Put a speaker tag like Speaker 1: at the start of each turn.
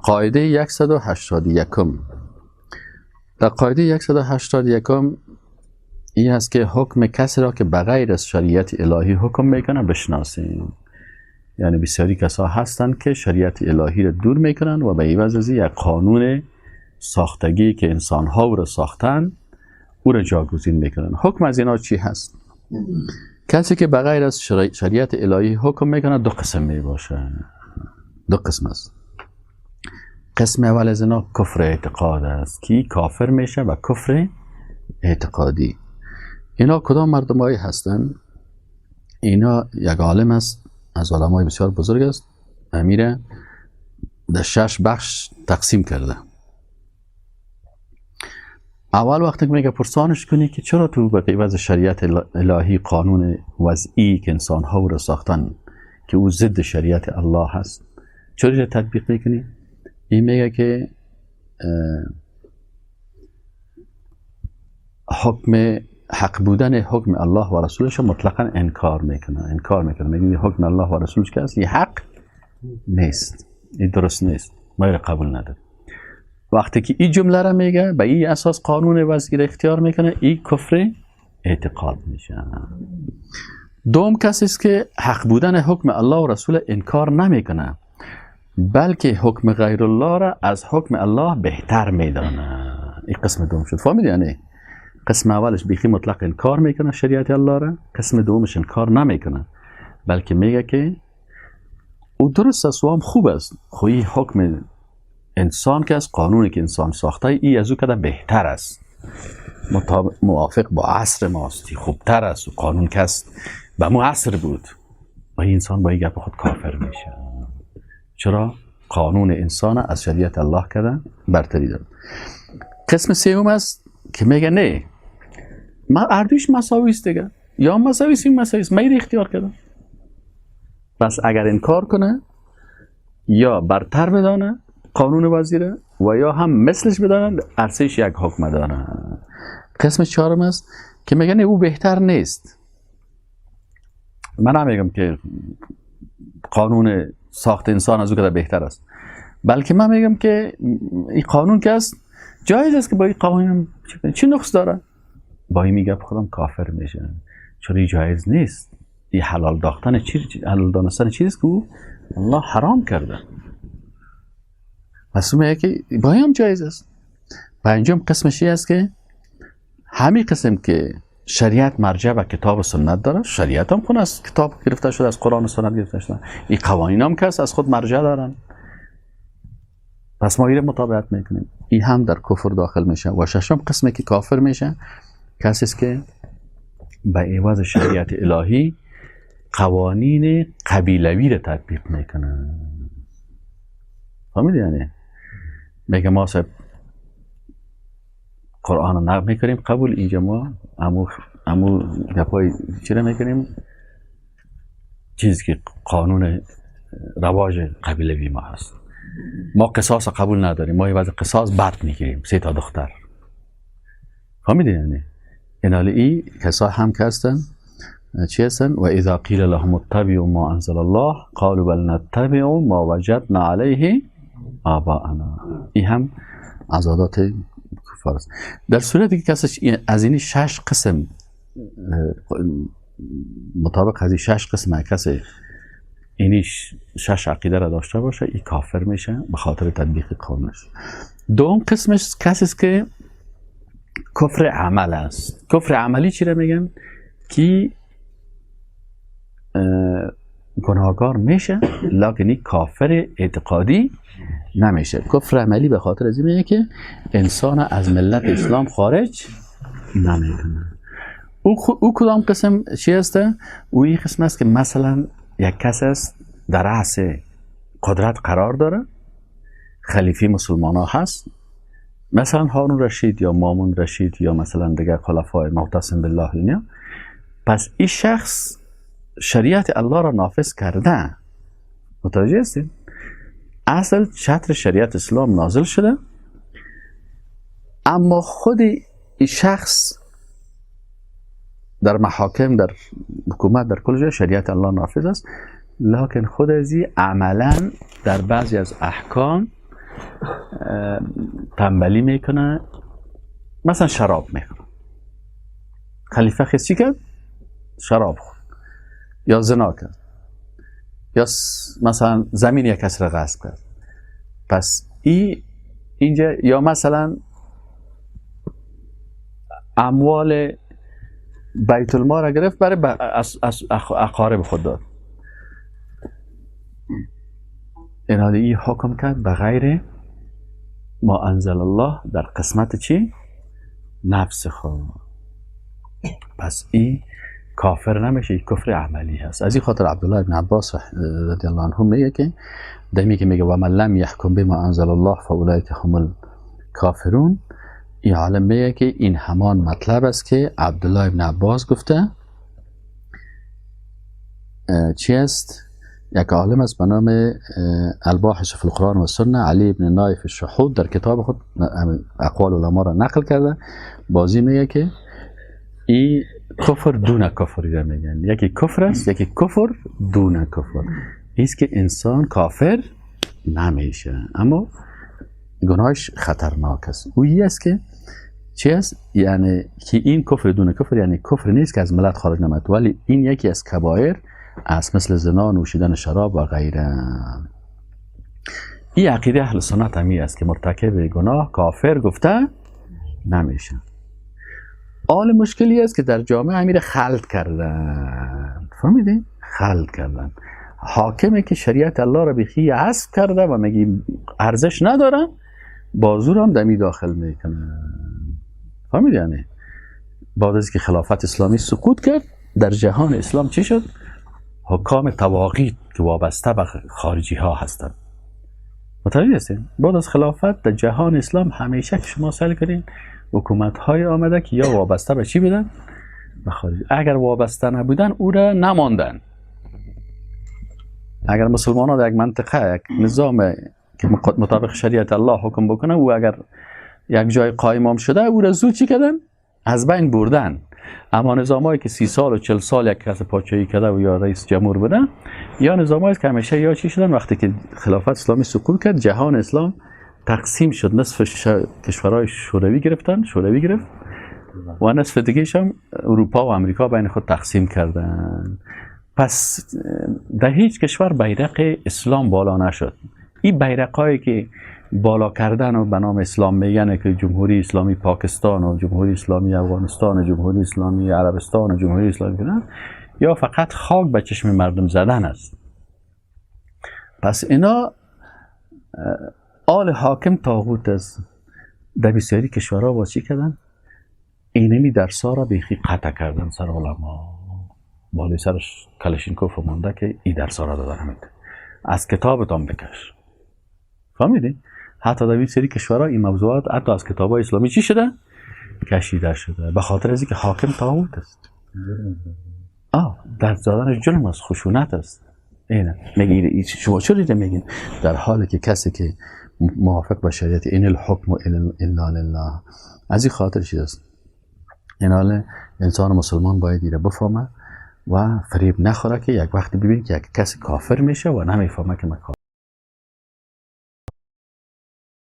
Speaker 1: قاعده 181. در قاعده 181 این است که حکم کسی را که بغیر از شریعت الهی حکم میکنه بشناسیم. یعنی بسیاری کسا هستند که شریعت الهی را دور میکنن و به عوض از یک قانون ساختگی که انسان ها او را ساختن او را جاگزین میکنن. حکم از اینا چی هست؟ کسی که بغیر از شریعت الهی حکم میکنه دو قسم میباشه، دو قسم است. قسم اول از اینا کفر اعتقاد است که کافر میشه و کفر اعتقادی. اینا کدام مردمایی هستند؟ اینا یک عالم است، از علمای بسیار بزرگ است، امیره در 6 بخش تقسیم کرده. اول وقتی که میگه پرسانش کنی که چرا تو به عوض شریعت الهی قانون وضعی که انسان ها رو ساختن که او ضد شریعت الله هست چرا را تطبیق میکنی؟ این میگه که حکم حق بودن حکم الله و رسولش مطلقا انکار میکنه، انکار میکنه، میگه حکم الله و رسولش که است حق نیست، این درست نیست، ما را قبول نداریم. وقتی که این جمله را میگه به این اساس قانون وضعی را اختیار میکنه، این کفر اعتقاد میشه. دوم کسی است که حق بودن حکم الله و رسول انکار نمیکنه، بلکه حکم غیر الله را از حکم الله بهتر میدانه. این قسم دوم شد. فهمیدی؟ یعنی قسم اولش بیخی مطلق انکار میکنه شریعت الله را، قسم دومش انکار نمیکنه، بلکه میگه که او درست است و هم خوب است، خو این حکم انسان که از قانونی که انسان ساخته ای از او کده بهتر است، موافق با عصر ماست، خوبتر است و قانون که است به مو عصر بود. و این انسان با این گپ خود کافر میشه. چرا؟ قانون انسان از شریعت الله کده برتری داره. قسم سوم است که میگه نه، ما اردوش مساوی است دیگه، یا مساوی است یا مساوی است، من اختیار کردم. پس اگر انکار کنه یا برتر بدانه قانون وزیره و یا هم مثلش بدانن، ارزش یک حکم داره. قسم چهارم است که میگن او بهتر نیست. من نمیگم که قانون ساخت انسان از او که بهتر است، بلکه من میگم که این قانون که است جایز است که با این قانون چی نقص داره؟ با این میگه خودم کافر میشه، چون این جایز نیست. این حلال داختن چیز، حلال دانستن چیزی که او الله حرام کرده. پس میگه که با هم جایز است. پنجم قسمش است که همین قسم که شریعت مرجع و کتاب و سنت داره، شریعت هم خون از کتاب گرفته شده، از قرآن و سنت گرفته شده، این قوانین هم که از خود مرجع دارن، پس ما این مطابقت میکنیم، این هم در کفر داخل میشه. و ششم قسمی که کافر میشه کسی است که به عوض شریعت الهی قوانین قبیلوی را تطبیق میکنه. فهمیدی؟ یعنی میگه ما صاحب قرآن رو نقل میکنیم قبول، اینجا ما امو گپای چی رو میکنیم؟ چیزی که قانون رواج قبیلوی ما هست. ما قصاص قبول نداریم، ما یه وضع قصاص بد میگیریم، 3 تا دختر. فهمیدی؟ یعنی اینالی ای کسا هم که هستن چی هستن؟ و اذا قیل لهم اتبعوا ما انزل الله قالوا بل نتبع ما وجدنا علیه آباءنا. این هم عادات کفار است. در صورتی که کسی از این 6 قسم مطابق از این 6 قسم کسی اینی 6 عقیده را داشته باشه، این کافر میشه به خاطر تطبیق قانونش. دوم قسمش کسی است که کفر عمل است. کفر عملی چی را میگن؟ که گناهکار میشه لکن کافر اعتقادی نمیشه. کفر عملی به خاطر از این میگه که انسان از ملت اسلام خارج نمیکنه. او کدام قسم چی است؟ او این قسم است که مثلا یک کس است در رأس قدرت قرار داره، خلیفه مسلمان ها هست، مثلا هارون رشید یا مامون رشید یا مثلا دیگر خلفای معتصم بالله اینا. پس این شخص شریعت الله را نافذ کرده. متوجه هستید؟ اصل چتر شریعت اسلام نازل شده، اما خود این شخص در محاکم، در حکومت، در کل جای شریعت الله نافذ است، لکن خود ازی عملا در بعضی از احکام تنبلی میکنه، مثلا شراب میخوره. خلیفه خیز چی کرد؟ شراب خورد یا زنا کرد یا مثلا زمین یک کس را غصب کرد. پس اینجا یا مثلا اموال بیت المال را گرفت برای از اقارب خود داد. این حال این حکم کرد به غیر ما انزل الله در قسمت چی؟ نفس خود. پس این کافر نمیشه، این کفر عملی هست. از این خاطر عبدالله ابن عباس رضی الله عنه میگه که دمی که میگه و من لم یحکم بما انزل الله فاولئک هم الکافرون، این عالم میگه که این همان مطلب است که عبدالله ابن عباس گفته. چی است؟ یک عالم است به نام الباحث فی القرآن و سنه علی ابن نایف الشحود در کتاب خود اقوال علما را نقل کرده. بازی میگه که این کفر دون کفر را میگن، یکی کفر است، یکی کفر دون کفر. ایست که انسان کافر نمیشه اما گناهش خطرناک است. او است که چی است؟ یعنی که این کفر دون کفر یعنی کفر نیست که از ملت خارج نماید، ولی این یکی از کبایر است، مثل زنا، نوشیدن شراب و غیره. این عقیده اهل سنت همی است که مرتکب گناه کافر گفته نمیشه. آل مشکلی است که در جامعه امیر خلط کردن. فهمیدین؟ خلط کردن. حاکمی که شریعت الله را بیخی حذف کرده و میگه ارزش نداره، بازور هم دمی داخل میکنه. فهمیدی؟ یعنی بعد از که خلافت اسلامی سقوط کرد در جهان اسلام چی شد؟ حکام طواغیت که وابسته به خارجی ها هستند. متوجه هستین؟ بعد از خلافت در جهان اسلام همیشه که شما سعی کنین حکومت های آمده که یا وابسته به چی بودن؟ به خارجی. اگر وابسته نبودن او را نماندن. اگر مسلمان ها در یک منطقه یک نظام که مطابق شریعت الله حکم بکنه، او اگر یک جای قایم هم شده او را زود چی کردن؟ از بین بردن. اما نظامایی که 30 سال و 40 سال یک کس پادشاهی کرده و یا رئیس جمهور بودن، یا نظامایی که همیشه یا چی شدن، وقتی که خلافت اسلامی سقوط کرد جهان اسلام تقسیم شد، نصف کشورهای شوروی گرفتن، شوروی گرفت و نصف دیگه هم اروپا و امریکا بین خود تقسیم کردن. پس در هیچ کشور بیرق اسلام بالا نشد. این بیرقایی که بالا کردن و به نام اسلام میگن که جمهوری اسلامی پاکستان و جمهوری اسلامی افغانستان و جمهوری اسلامی عربستان و جمهوری اسلامی کنن، یا فقط خاک به چشم مردم زدن است. پس اینا آل حاکم طاغوت است. در بسیاری کشورها با چی کردن؟ اینمی درسا را بیخی قطع کردن سر علما، بالای سرش کلشینکوف مانده که این درسا را دادن همین از کتابتان بکش. فهمیدی؟ حتی در سری کشورها این موضوعات حتی از کتاب‌های اسلامی چی شده؟ کشیده شده، به خاطر از اینکه حاکم طاغوت است. در زدنش جرم است، خشونت است. اینه میگه شما چرا میگین؟ در حالی که کسی که موافق با شریعت این الحکم الا لله، از این خاطر چیز است. این حال انسان مسلمان باید ایره بفهمه و فریب نخوره که یک وقتی ببین که یک کسی کافر میشه و نمیفهمه که من کافر.